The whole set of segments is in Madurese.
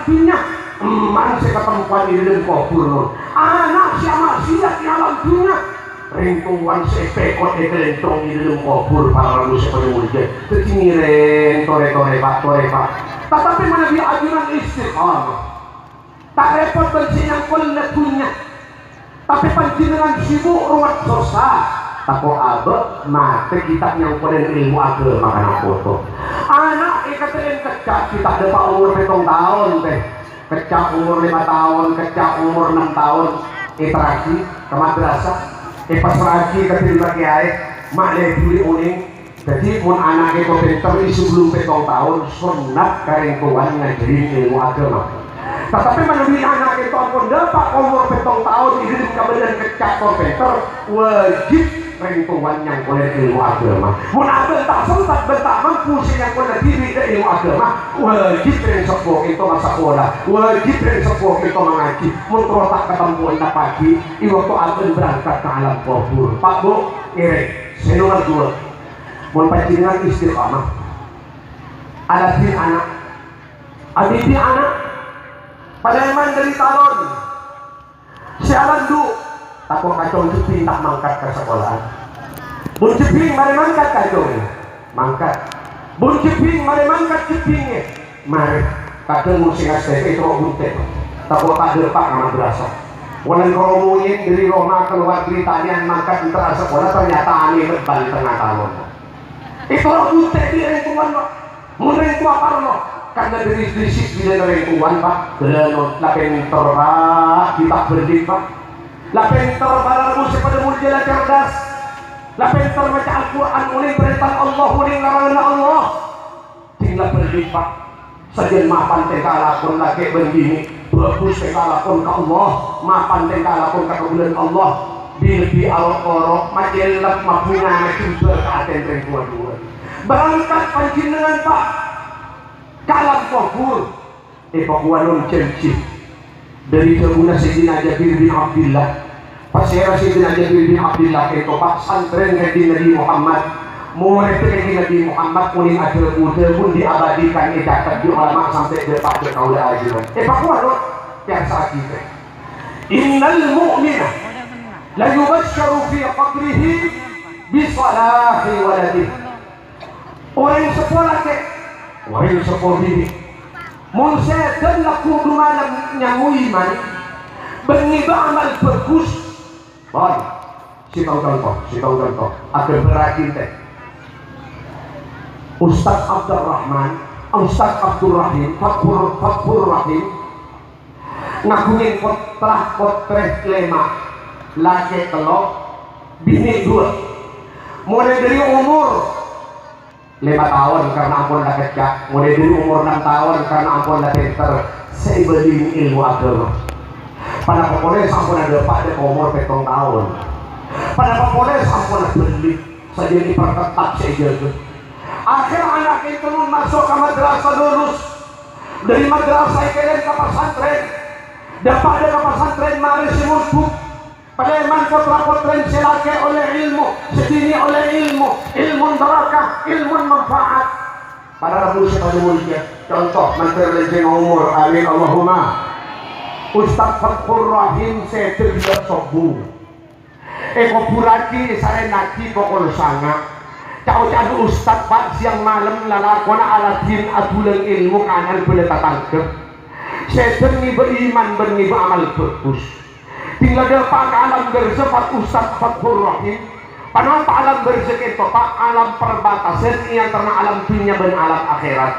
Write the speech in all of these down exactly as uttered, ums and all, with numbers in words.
Dhunnya, emma' sè katempowan è dhâlem kobhur, non. Ana' sè ama'siyat è alam dhunnya. Rèng towana sè èpèkot èkalèntong è dhâlem kobhur, para rabu sè padâ molja. Dhâddhi ngèrèng, torè-torè, Pa', torè, Pa'. Tatapi manabi ajunan istiqamah, ta' rèpot bân sè nyangkol dhunnya. Tapè panjhennengngan sibuk ruwet sossa, tako' abâ' matè ghi' ta' nyangkolè èlmo aghâma kana' poto. Ana' èkatèlèn kècca' ghi' ta' dâpa' omor pèttong taon, tè. Kècca' omor lèma taon, kècca' omor ennem taon, èterraghi ka madrasah, èpassra'aghi ka dhâri pa' kèyaè, ma' lè dhuli onèng. Dhâddhi, mon ana' kèto pènter è sabellunna pèttong taon, sonnat ka rèng towana ngajhâri èlmo aghâma. Tatapè manabi ana' kèto ampon dâpa' omor pèttong taon, è dhâlem kabâdâ'ân kècca' tor pènter, wajib rèng towana nyangkolè èlmo aghâma. Mon abâ' ta' sempat bân ta' mampu sè nyangkolè dhibi' dâ' èlmo aghâma, wajib rèng seppo kèto masakola, wajib rèng seppo kèto mangajhi. Mon terro ta' katempowan, tapaghi è bâkto abâ' berangkat ka alam kobhur. Pa', Bu, ngèrèng. Sè nomer duwâ'. Mon panjhennengngan istiqamah, aladhi ana', adidik ana', palèman dhâri talon sè alandu', tako' kacong jhebbhing ta' mangkat ka sakola'an. Mon jhebbhing marè mangkat kacong, mangkat. Mon jhebbhing marè mangkat jhebbhingnga, marè. Kadhâng mon sè ngastètè terro buntèt, tako' ta' dâpa' ka madrasah. Polana karo monyèt dhâri roma kalowar bhârita nèyan mangkat entar asakola, ternyata anè lebbân tengnga talon. Ètoro' buntèt bi' rèng towana, Pa'. Mon rèng towa parlo, karna dhâri dhisik bilâna rèng towana, Pa'. Bâlâno, la pènter, Pa', ghi' ta' bâli, Pa'. La pènter, para rabu sè padâ molja, la cerdas. La pènter maca Al-Qur'an, onèng parèntana Allah, onèng laranganna Allah. Dhing la bâli, Pa'. Sajân mapan tèngka lakon lakè' bân binè, bhâghus tèngka lakon ka Allah, mapan tèngka lakon ka kabulâna Allah, bi-, lebbi aro'-oro', macellep, mabhunga, majembhâr ka atèna rèng towa duwâ'. Berangkat panjhennengngan, Pa', ka alam kobhur, èpakowanon jhânjhi. Dhâri dhâbuna Sayyidina Jabir bin Abdillah, pasèra Sayyidina Jabir bin Abdillah kèto, Pa', santrèna Kanjeng Nabi Muhammad, morèdda Kanjeng Nabi Muhammad, onèng adhâbu-dhâbuna diabadikan, ècatet bi' olama sampè' dâpa' dâ' kaulâ ajhârân. Èpakowa, no? Pèyarsa'aghi, tè. "Innal mu'mina la yubasysyaru fi qabrihi bi salahi waladihi." Orèng seppo lakè', orèng seppo binè', mon sèdhân lagghu' dumalem nyango iman bân ngibâ amal bhâghus, pon, sèttong conto, sèttong conto, aghâmbhârraghi, tè. Ustaz Abdurrahman, Ustaz Abdurrahim, Fathur, Fathur Rahim, ngaghungè pottra-pottrè lèma', lakè' tello', binè' duwâ'. Molaè dhâri omor lèma taon karna ampon la kècca', molaè dhâri omor ennem taon karna ampon la pènter, sè èbâli èlmo aghâma. Ponapa polè sampon adâpa' dâ' omor pèttong taon? Ponapa polè sampon abâli, sajân èperketat sè èjâgâ? Akhèr ana' kènto maso' ka madrasah lulus. Dhâri madrasah èkèrèm ka pasantrèn. Dâpa' dâ' ka pasantrèn marè sè mondhuk. Palèman pottra-pottrèn sè lakè' ollè èlmo, sè binè' ollè èlmo, èlmo barakah, èlmo manfaat. Para rabu sè padâ molja, conto mandhâr lènjhâng omor, amin Allahumma. Ustaz Fathur Rahim sè dhâliyâ sobbhu. Èkobhurraghi èsarènnaghi pokol sanga'. Ca'-oca'na ustad, Pa', sèyang malem lalakonna aladhin adhulang èlmo ka ana' bân tatangghâ. Sèdhân ngibâ iman bân ngibâ amal bhâghus. Dhing la dâpa' ka alam barzakh, Ustad Fathur Rahim. Ponapa alam barzakh kènto, Pa'? Alam perbatasan è antarana alam dhunnya bân alam akhèrat.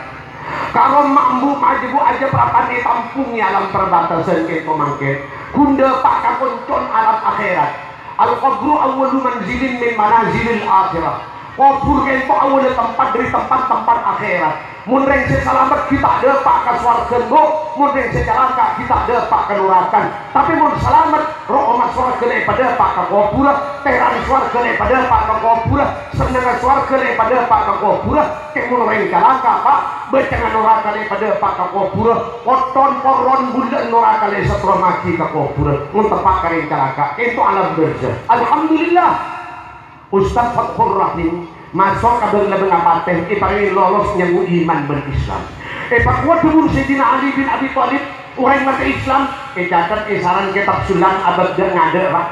Karo ma'-embu' ma' jhâbu' ajâ parapan ètampongè alam perbatasan kènto mangkèn. Ghun dâpa' ka koncon alam akhèrat. Al-qabru awwalu manzilin min manazilil akhirah. Kobhur kènto awwalla tempat dhâri tempat-tempat akhèrat. Mon rèng sè salamet ghi' ta' dâpa' ka sowarghâ, Bu. Mon rèng sè calaka ghi' ta' dâpa' ka norakan. Tapè mon salamet, ro'omat sowarghâ la èpadâpa' ka kobhurrâ, tèran sowarghâ la èpadâpa' ka kobhurrâ, sennengnganna sowarghâ la èpadâpa' ka kobhurrâ. Kèng mon rèng calaka, Pa', bâcengnga noraka la èpadâpa' ka kobhurrâ, potton porron bulâ noraka la èsettromaghi ka kobhurrâ. Mon teppa' ka rèng calaka, kènto alam barzakh. Alhamdulillah. Ustad Fathur Rahim maso' ka bâng-labângnga patè, èparèngè lolos nyambu iman bân Islam. Èpakowat dhâbuna Sayyidina Ali bin Abi Thalib, orèng matè Islam, ècatet è sareng kètab Sulam abâ' dâ'-ngadâ', Pak.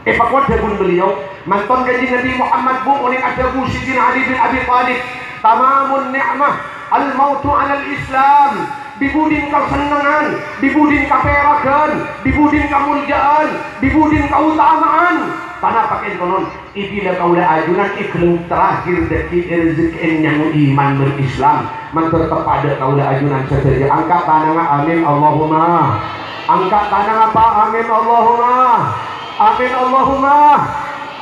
Èpakowat dhâbuna beliau, mantan Kanjeng Nabi Muhammad, Bu, orèng adhâbu Sayyidina Ali bin Abi Thalib, "Tamamun ni'mah, al-mautu 'alal Islam." Dhi-budhina kasennengngan, dhi-budhina kapèraghân, dhi-budhina kamolja'an, dhi-budhina kaotama'an. Ponapa kènto, non? È bilâ kaulâ ajunan è ghellem terakhir dhâggi' è rejekkèna nyaman iman bân Islam, mandhâr teppa' dâ' kaulâ ajunan sadhâjâ. Angka' tanangnga, amin, Allahumma. Angka' tanangnga, Pa', amin, Allahumma. Amin, Allahumma.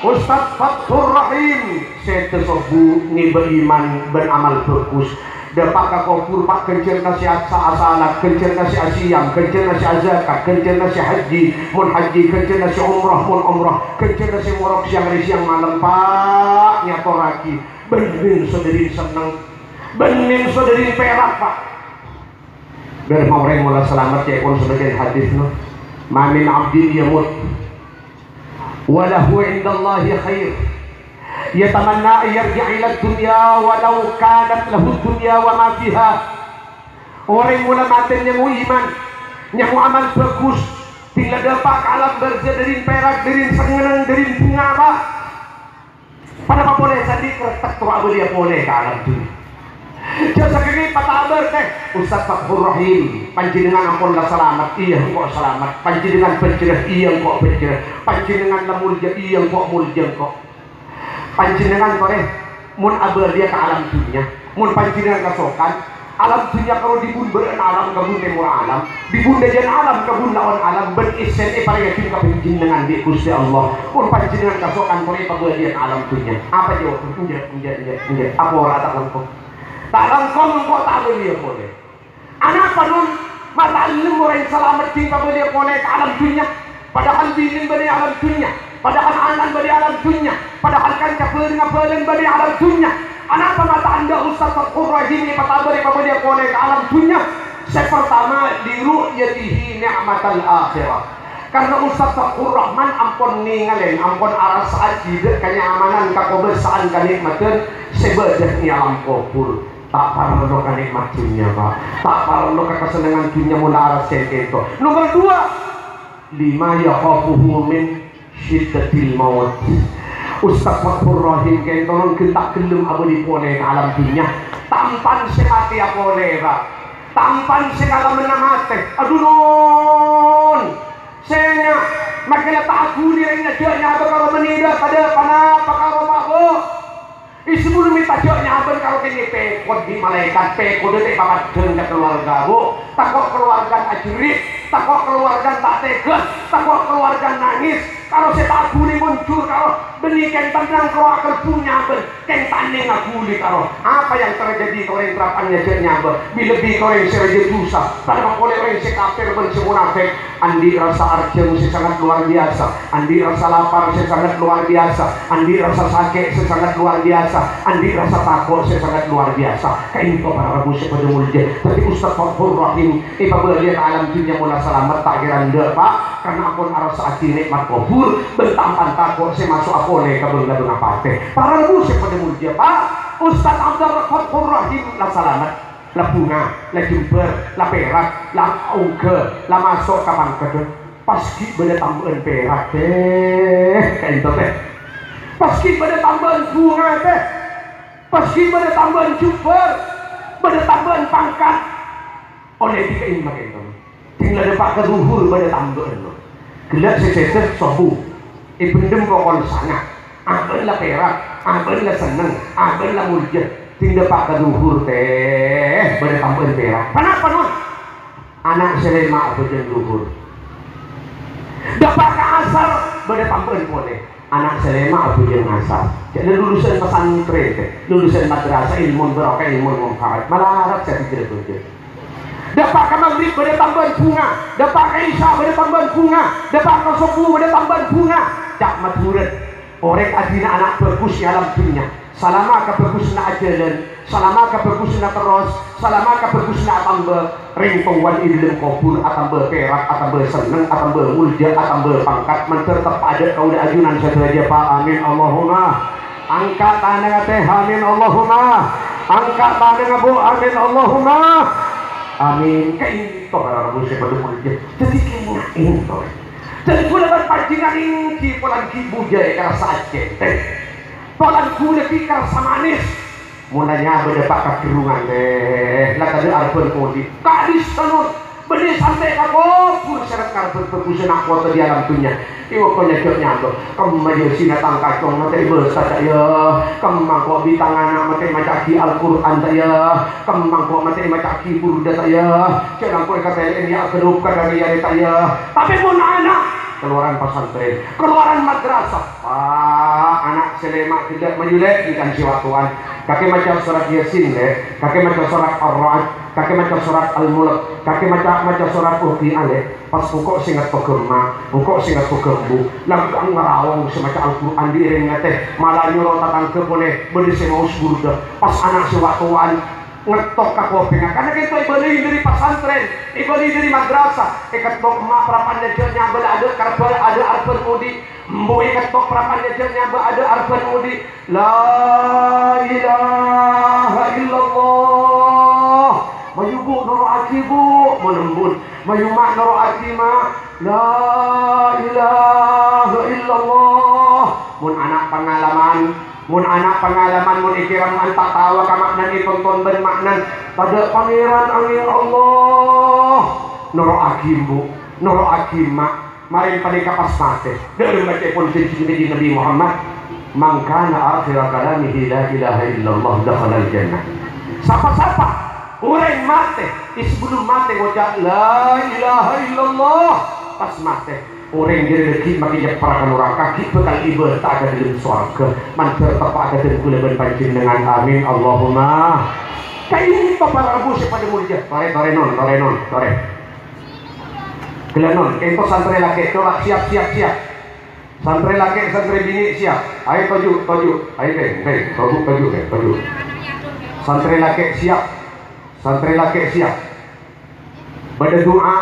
Ustadz Fathur Rahim, sèdhâ sobbhu ngèbâ iman bân amal bhâghus. Dâpa' ka kobhur, Pa', ghânjhârânna sè asa-, asalat, ghânjhârânna sè asiyam, ghânjhârânna sè azakat, ghânjhârânna sè hajji, mon hajji, ghânjhârânna sè umroh, mon umroh, ghânjhârânna sè morok sèyang arè sèyang malem, Pa', nyatorraghi. Bânnè sodârina senneng, bânnè sodârina pèrak, Pa'. Bârâmma orèng mola salamet, ca'èpon sabâgiân hadis, no. "Ma min 'abdin yamut wa lahu 'indallahi khair, yatamanna an yarji'a ilad dunya walau kanat lahud dunya wa ma fiha." Orèng mola matè nyamo iman, nyamo amal bhâghus, ding la dâpa' ka alam barzah dâri pèrak, dâri senneng, dâri bhunga, Pa'. Ponapa polè sè andi' kertèk terro abâliyâ polè ka alam dhunnya. Jhâ' sakèngè patabâr, tè, Ustadz Fathur Rahim, panjhennengngan ampon la salamet, iyâ, engko' salamet. Panjhennengngan bhâjhrâ, iyâ, engko' bhâjhrâ. Panjhennengngan la molja, iyâ, engko' molja, engko'. Panjhennengngan torè, mon abâliyâ ka alam dhunnya, mon panjhennengngan kasokan, alam dhunnya karo dhi-bun bârâ'na alam ka bun tèmorra alam, dhi-bun dâjâna alam ka bun laowanna alam, bân essèna èparèngaghi ka panjhennengngan bi' Ghustè Allah. Mon panjhennengngan kasokan torè pabâliyâ ka alam dhunnya. Apa jâwâbbhâ? Enjâ', enjâ', enjâ', enjâ'. Apa ora ta' langkong? Ta' langkong, engko' ta' abâliyâ polè. Anapa, non? Ma' ta' ellem orèng salamet ding pabâliyâ polè ka alam dhunnya. Padahal binèn bâdâ è alam dhunnya. Padahal ana'na bâdâ è alam dhunnya. Padahal kanca bhâreng-abhâlâng bâdâ è alam dhunnya. Anapa ma' ta' endâ' Ustadz Fathur Rahim èpatabâr èpabâliyâ polè ka alam dhunnya? Sè partama, li ru'yatihi ni'matal akhirah. Karna Ustadz Fathur Rahman ampon nèngalè, ampon arassa'aghi dâ' kanyamanan, kakobâsa'an, kanè'matan sè bâdâ è alam kobhur. Ta' parlo ka nè'mat dhunnya, Pa'. Ta' parlo ka kasennengngan dhunnya mon la arassa kènto. Nomer duwâ', lima yakhafuhu min syiddatil maut. Ustadz Fathur Rahim kènto, non, ghân ta' ghellem abâli polè ka alam dhunnya. Tampan sè matèya polè, Pa'. Tampan sè kalammanna matè. Adhu, non. Sènga', makè la ta' aghuli rèng ngajhâk nyabâ karo bânnè dâ', padâ ponapa karo, Pa', Bu? È sabellunna mènta jhâ' nyabâ karo kèngèng pèkot bi' malaèkat, pèkoddhâ ta' èpapaddhâng ka kalowarga, Bu. Tako' kalowarga ajhâri', tako' kalowarga ta' tèghâ, tako' kalowarga nangès. Karo sè ta' aghuli monjur, karo bânnè kèng tennang, karo akalbu nyabâ, kèng ta' nèng aghuli, karo. Apa yang terjadi ka orèng trapan ngajhâk nyabâ? Bi-, lebbi ka orèng sè rajâ dhusa, padâ polè orèng sè kafir bân sè monafèk. Andi' rassa arjhâng sè sangat luar biasa, andi' rassa lapar sè sangat luar biasa, andi' rassa sakè' sè sangat luar biasa, andi' rassa tako' sè sangat luar biasa. Ka'ènto para rabu sè padâ molja. Dhâddhi Ustadz Fathur Rahim èpabâliyâ ka alam dhunnya mon la salamet ta' kèra endâ', Pa', karna ampon arassa'aghi nè'mat kobhur bân tampan tako' sè maso'a polè ka bâng-labângnga patè. Para rabu sè padâ molja, Pa', Ustadz Abdul Fathur Rahim la salamet. La bhunga, la jembhâr, la pèrak, la ongghâ, la maso' ka pangkaddhân. Pas ghi' bâdâ tambâ'ân pèrak, tè. Ka'ènto, tè. Pas ghi' bâdâ tambâ'ân bhunga, tè. Pas ghi' bâdâ tambâ'ân jembhâr, bâdâ tambâ'ân pangkat. Ollè dika'imma ka'ènto. Ding la dâpa' ka dhuhur bâdâ tambâ'ân, no. Ghellâ' sè sèdhâ sobbhu. Èbhendhem pokol sanga'. Abâ'na la pèrak, abâ'na la senneng, abâ'na la molja. Ding dâpa' ka dhuhur, tè, bâdâ tambâ'ân pèrak. Ponapa, no? Ana' sè lèma' abhâjâng dhuhur. Dâpa' ka asar, bâdâ tambâ'ân polè. Ana' sè lèma' abhâjâng asar. Jhâ' lulusan pesantren, tè. Lulusan madrasah, ilmu barokah, ilmu manfaat. Malarat sè dikira bhâjâng. Dâpa' ka Maghrib bâdâ tambâ'ân bhunga, dâpa' ka Isya bâdâ tambâ'ân bhunga, dâpa' ka Subuh bâdâ tambâ'ân bhunga. Ca' Madhurâ, orèng adina ana' bhâghus è alam dhunnya. Salama kabhâghusânna ajhâlân, salama kabhâghusânna terros, salama kabhâghusânna atamba. Rèng towana è dhâlem kobhur atamba pèrak, atamba senneng, atamba molja, atamba pangkat. Mandhâr teppa' dâ' kaulâ ajunan sadhâjâ, Pa'. Amin, Allahumma. Angka' tanangnga, tè, amin, Allahumma. Angka' tanangnga, Bu', amin, Allahumma. Amin. Ka'dinto para rabu sè padâ molja. Dhâddhi kèngèng to. Dhâddhi kaulâ bân panjhennengngan èngghi polana ghi' bhujâ èkarassa acèntè. Polana kaulâ ghi' karassa manis. Mon la nyabâ dâpa' ka ghârrungan, eh, la tadâ' arebbhân odi'. Ka'dissa, Non. Bânnè santè ka kobhur sè rèng-karèng bhâghusâ na' poto di alam dunnya. Èwakto nyajâ nyabâ. Kemma Yasin tang kacong matè bâsa ta' iyâ. Kemma engko' bi' tang ana' matè maca'aghi Al-Qur'an ta' iyâ. Kemma engko' matè maca'aghi Burda ta' iyâ. Jhâ' engko' èkatèlè'è ya' ghâllu ka dâri arè ta' iyâ. Tapè mon ana' kalowaran pasantrèn, kalowaran madrasah. Wah, ana' sè lèma' ghellâ' mayu lè', èngkana sè watowan. Kakè maca sorat Yasin, lè'. Kakè maca sorat Ar-Ra'd. Kakè maca sorat Al-Mulk. Kakè maca, maca sorat Waqi'ah, lè'. Pas engko' sè ngetto gemma, engko' sè ngetto gembu. Langkong ngaraong sè maca Al-Qur'an dhi' rèng ngatè, mala nyoro tatangghâ polè bâdâ sè maos Burda. Pas ana' sè watowan ngetto ka kopèngnga, karna kento èbâlâi dâri pasantrèn, èbâlâi dâri madrasah, èketto emma' parappa'na jhâ' nyabâ la adâ' karbhâ, adâ' arebbhân odi', embu' èketto parappa'na jhâ' nyabâ adâ' arebbhân odi'. La ilaha illallah. Mayu, Bu', noro'aghi, Bu'. Mon embu'en, mayu, Ma', noro'aghi, Ma'. La ilaha illallah. Mon ana' pangalaman, mon ana' pangalaman, mon èkèrèm anta' taowa ka ma'nan, ètonton bân ma'nan, tadâ' Pangèran angèng Allah. Noro'aghi, Bu', noro'aghi, Ma'. Marèn panèka pas matè. Dâ' remma ca'èpon jhânjhina Kanjeng Nabi Muhammad, "Man kana akhira kalamihi la ilaha illallah dakhalal jannah." Sapa-sapa orèng matè, è sabellunna matè ngoca' "La ilaha illallah", pas matè, orèng jârèya ghi' makè nyèppèra ka noraka, ghi' bhâkal èbâta'a ka dâlem sowarghâ. Mandhâr teppa'a ka dân kaulâ bân panjhennengngan. Amin, Allahumma. Ka'dinto para rabu sè padâ molja. Torè, torè, Non, torè, Non, torè. Ghellâ' Non, kento santrè lakè', coba siap, siap, siap. Santrè lakè', santrè binè' siap. Ayo toju', toju'. Ayo, Tèng, Tèng, toju', toju', Tèng, toju'. Santrè lakè' siap. Santrè lakè' siap. Bâdâ du'a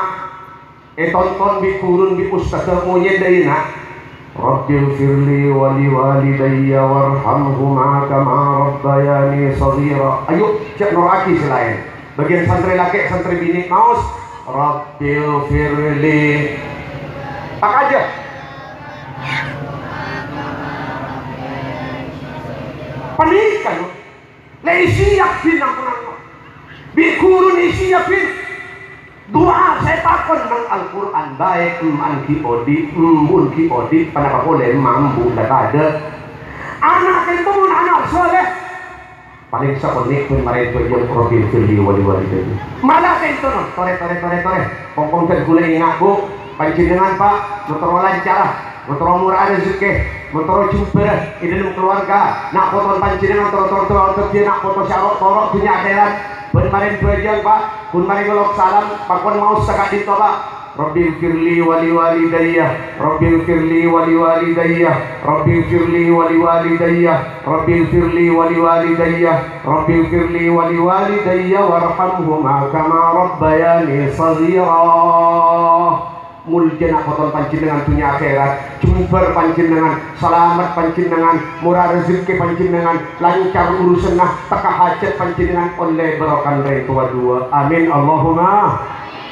ètonton bi' ghurun bi' ustadhâ monyèn dâ' iyâ, Na'. Rabbighfirli wa liwalidayya warhamhuma kama rabbayani shaghira. Ayo, jhâ' noro'aghi sè laèn. Bâgiyân santrè lakè', santrè binè' maos, "Rabbighfirli." Pakajâ. Panèka, lè' èsiap, bhâi, nang-ponapa. Bi' ghuruna èsiap, bhâi. Du'a sè èpakon neng Al-Qur'an, baik emma'en ghi' odi', embu'en ghi' odi', ponapa polè emma' embu' la tadâ'. Ana' kento mon ana' saleh. Palèng sakonè' bân marèn bhâjâng, "Rabbighfirli wa liwalidayya." Mala kento, Non. Torè, torè, torè, torè. Kongkong dân kaulâ enga', Bu'. Panjhennengngan, Pa', mottoro lancara, mottoro mora'a rejhekkè, mottoro jembhârâ è dâlem kalowarga. Na' poto panjhennengngan toro-toro dâddhiyâ na' poto sè aro'-toro' dhunnya akhèrat. Bân marèn bhâjâng, Pa'. Ghun marè ngolok salam, pakon maos saka'dinto, Pa'. Rabbighfirli wa liwalidayya, Rabbighfirli wa liwalidayya, Rabbighfirli wa liwalidayya, Rabbighfirli wa liwalidayya, Rabbighfirli wa liwalidayya warhamhuma kama rabbayani shaghira. Moljâna poto panjhennengngan dhunnya akhèrat, jembhâr panjhennengngan, salamet panjhennengngan, mora'a rejhekkè panjhennengngan, lancar urusanna, tekka hajhât panjhennengngan, ollè barokana rèng towa duwâ'. Amin, Allahumma.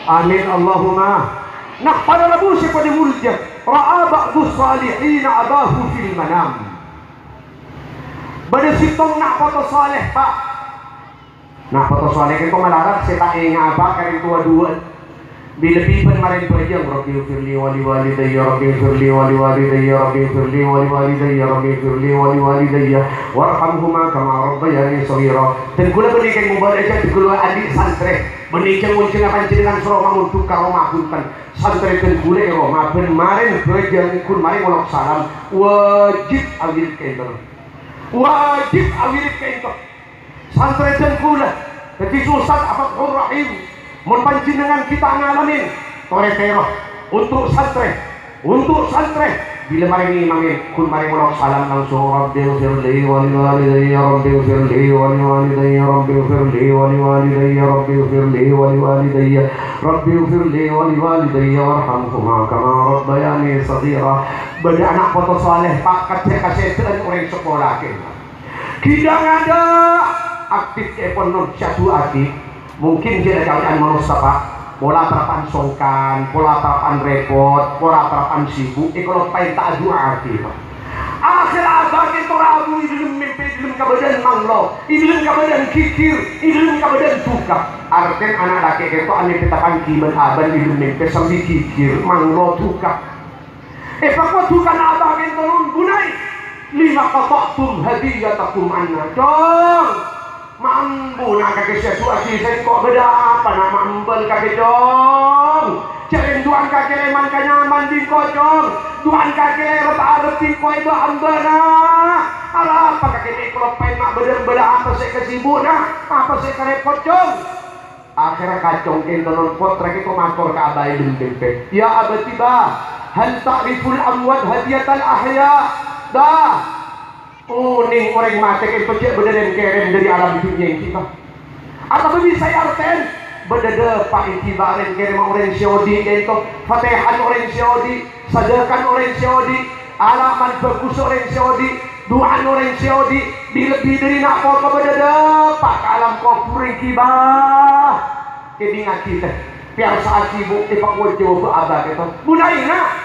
Amin, Allahumma. Nah, para rabu sè padâ molja, "Ra'a ba'dus salihina abahu fil manam." Bâdâ sèttong na' poto saleh, Pa'. Na' poto saleh kento malarat sè ta' enga', Pa', ka rèng towa duwâ'. Bi-, lebbi bân marèn bhâjâng, "Rabbighfirli wa liwalidayya, Rabbighfirli wa liwalidayya, Rabbighfirli wa liwalidayya, Rabbighfirli wa liwalidayya, warhamhuma kama rabbayani shaghira." Dân kaulâ bânnè kèng mobâna jhâ' kaulâ andi' santrè. Bânnè jhâ' monjhângnga panjhennengngan soro mamondhuk ka roma bhunten. Santrè dân kaulâ è roma bân marèn bhâjâng ghun marè ngolok salam, wajib awirid kento. Wajib awirid kento. Santrè dân kaulâ, dhâddhi Ustaz Fathur Rahim, mon panjhennengngan ghi' ta' ngalamè, torè tèro. Untuk santrè, untuk santrè, bilâ marè ngimamè, ghun marè ngolok salam langsung, "Rabbighfirli wa liwalidayya, Rabbighfirli wa liwalidayya, Rabbighfirli wa liwalidayya, Rabbighfirli wa liwalidayya, Rabbighfirli wa liwalidayya warhamhuma kama rabbayani shaghira." Bâdâ ana' poto saleh, Pa', kajjhâ' kasèdhâ'ân orèng sakola kèng. Ghi' dâ' ngadâ' aktif kèpon, Non, sè adu'aaghi. Mungkin jhâ' la kaocan manossa, Pa'. Pola parappa'na songkan, pola parappa'na rèpot, pola parappa'na sibuk, èkaloppaè ta' adu'aaghi, Pa'. Akhèrra abâ' kento rabu è dhâlem mèmpè, è dhâlem kabâdâ'ân manglo, è dhâlem kabâdâ'ân ghighir, è dhâlem kabâdâ'ân duka. Artèna ana' lakè' kento amèmpè tapangghi bân abâ'na è dhâlem mèmpè sambi ghighir, manglo, duka. Èpakowa dukana abâ' kento, non, "Bunai, lima qata'tum hadiyatakum anna?" Cong, ma' embu na' kakè sè adu'aaghi sèngko', bâdâ apa na' ma' embâl kakè, Cong? Jhâ' rèng du'ana kakè lè man-kanyaman bi' engko', Cong. Du'ana kakè lè rep-arep bi' engko' è bâ'-embâ'na. Arapa kakè mè' èkaloppaè ma' bâdâ, bâdâ apa sè èkasibu'na? Apa sè èkarèpot, Cong? Akhèrra kacong kento, non, pottra kento mator ka abâ' è dhâlem mèmpè, "Ya abati, Ba, hal ta'riful amwat hadiyatal ahya?" Ba, onèng orèng matè kento jhâ' bâdâ rèm-kèrèm dâri alam dhunnya ènggi, Ba? Otabâ bisa èartèn, bâdâ dâpa' ènggi, Ba, rèm-kèrèmma orèng sè odi' kento, fatèhana orèng sè odi', sadhâkana orèng sè odi', alaman bhâghus orèng sè odi', du'ana orèng sè odi', bi-, lebbi dâri na' poto bâdâ dâpa' ka alam kobhur ènggi, Ba. Kèdingngaghi, tè. Pèyarsa'aghi, Bu, èpakowa jâwâbbhâ abâ' kento. Bunai, na',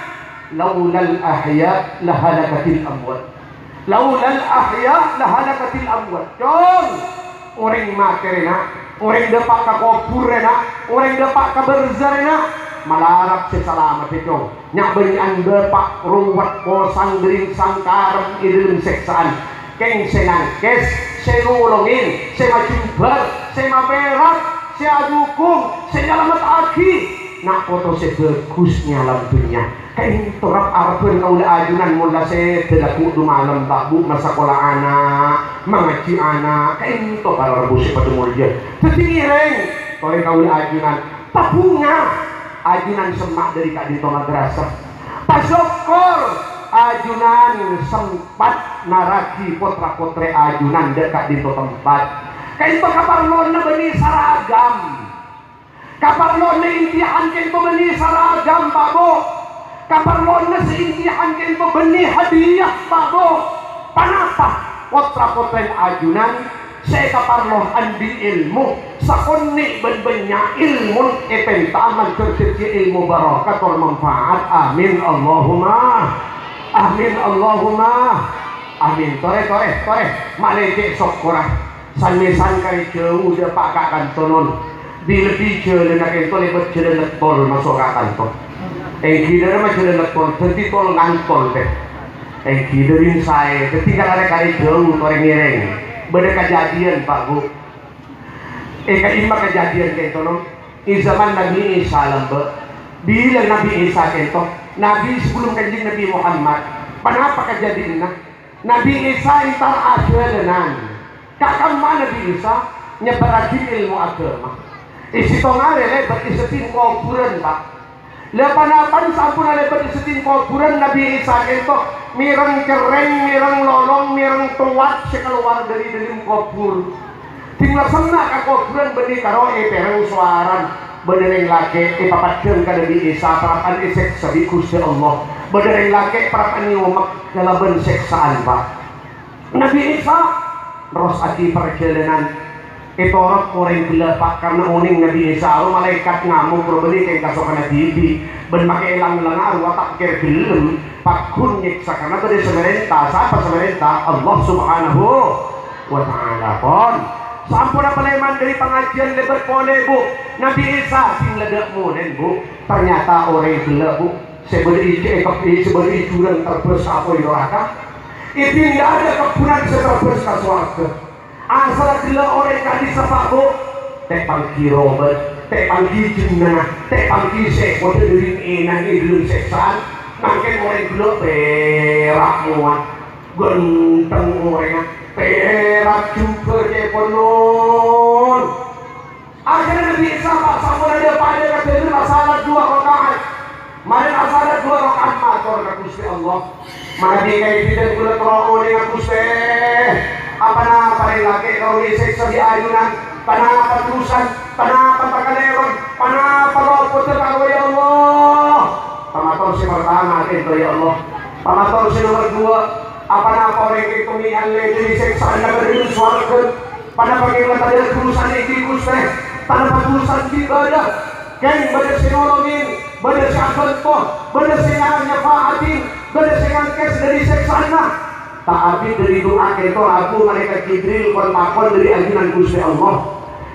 laulal ahya lahalakatil amwat. Laulal ahya lahalakatil amwat. Cong, orèng matè rèya, na', orèng dâpa' ka kobhur rèya, na', orèng dâpa' ka barzah rèya, na', malarat sè salamet, Cong. Nya'-bânnya'an dâpa' rowet posang dâri sangkarem è dhâlem sèksaan. Kèng sè nangkès, sè nolongè, sè majembhâr, sè mapèrak, sè adhukung, sè nyalamettaghi na' poto sè bhâghus è alam dhunnya. Ka'ènto rep-arebbhân kaulâ ajunan mon la sèdhâ lagghu' du malem, Pak, Bu, masakola ana', mangajhi ana', ka'ènto para rabu sè padâ molja. Dhâddhi ngèrèng torè kaulâ ajunan. Pabhunga ajunan semma' dâri ka'dinto madrasah. Pasokkor ajunan sempat naraghi potra-potrè ajunan dâ' ka'dinto tempat. Ka'ènto kaparlowanna bânnè saragam. Kaparlowanna imtihan ka'ènto bânnè saragam, Pak, Bu. Kaparlowanna sè imtihan ka'ènto bânnè hadiah, Pak, Bu. Ponapa? Potra-potrè ajunan sè èkaparlo andi' èlmo, sakonè' bân bânnya' èlmo èpènta'a mandhâr dhâddhiyâ èlmo barokah tor manfaat. Amin, Allahumma amin, Allahumma amin. Torè, torè, torè. Malè cè' sokkorra. San-mèsan karè jhâu dâpa' ka kanto, non. Bi-, lebbi jhâlânna ka'ènto lèbât jhâlân lettol maso' ka kanto. Ènggi dârâmma jhâlân lettol, dhâddhi tol ngantol, tè. Ènggi dâri saè, dhâddhi karè-karè jhâu torè ngèrèng. Bâdâ kajhâdhiyân, Pak, Bu. È ka'imma kajhâdhiyân ka'ènto, non? È jhâman Nabbhi Isa lambâ'. Bilâ Nabbhi Isa ka'ènto? Nabbhi sabellunna Kanjeng Nabbhi Muhammad. Ponapa kajhâdhiyânna? Nabbhi Isa èntar ajhâlânan. Ka-, ka'imma Nabbhi Isa nyebbhârraghi èlmo aghâma. È sèttong arè lèbât è seddhing kobhurân, Pak. La, ponapa samponna lèbât è seddhing kobhurân, Nabbhi Isa ka'ènto mèreng cerrèng, mèreng lolong, mèreng towat sè kalowar dâri dâlem kobhur. Ding la senna' ka kobhurân bânnè karo èpèreng sowarana. Bâdâ rèng lakè' èpapeddhâng ka Nabbhi Isa parappa'na èsèksa bi' Ghustè Allah. Bâdâ rèng lakè' parappa'na èomek kalabân sèksaan, Pak. Nabbhi Isa nerrossaghi parjhâlânan. Ètorot orèng ghellâ', Pak, karna onèng Nabbhi Isa arowa malaèkat ngamok rowa bânnè kèng kasokanna dhibi', bân makè lang-langa arowa ta' kèra ghellem, pagghun nyèksa karna bâdâ sè marènta. Sapa sè marènta? Allah Subhanahu wa Ta'ala. Pon. Samponna palèman dâri pangajhiyân lèbât polè, Bu. Nabbhi Isa sè ngadâ' molèn, Bu. Ternyata orèng ghellâ', Bu, sè bâdâ è, è, sè bâdâ è jurang terbâs apoy noraka, èpindhâ'â dâ' kebbhunan sè terbâs ka sowarghâ. Asalla ghellâ' orèng ka'dissa', Pak, Bu, ta' èpangghi robât, ta' èpangghi jennengnga, ta' èpangghi sè kodhu dâri ènang è dâlem sèksaan. Mangkèn orèng ghellâ' pèra' mowan, ghântheng orèngnga, pèra' jhubâ' cè' ponnon. Akhèrra Nabbhi Isa, Pak, samponna dâpa' ka dâlem asalat duwâ' raka'at. Marè asalat duwâ' raka'at, mator ka Ghustè Allah, "Manabi ka'dinto kaulâ terro onèng, Ghustè. Aponapa rèng lakè' kaulâ èsèksa bi' ajunan? Ponapa dhusana? Ponapa takalèron? Ponapa lopot kaulâ, ya Allah?" Pamator sè partama, "Ento, ya Allah." Pamator sè nomer duwâ', "Aponapa orèng ka'dinto mè' èsèksa è dâlem sowarghâ? Ponapa kèng la tadâ' dhusana ènggi, Ghustè?" Tanpa urusan ibadah, kèng bâdâ sè nolongin, bâdâ sè abhânto, bâdâ sè nya-, nyafa'atin, bâdâ sè ngangkès dâri sèksa'anna. Ta' abit dâri du'a kènto rabu Malaèkat Jibril kon-pakon dâri ajunan Ghustè Allah.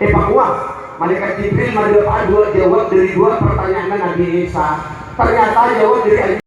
Èpakowa, Malaèkat Jibril madhâpa'a duwâ' jâwâb dâri duwâ' partanya'anna Nabbhi Isa. Ternyata jâwâb dâri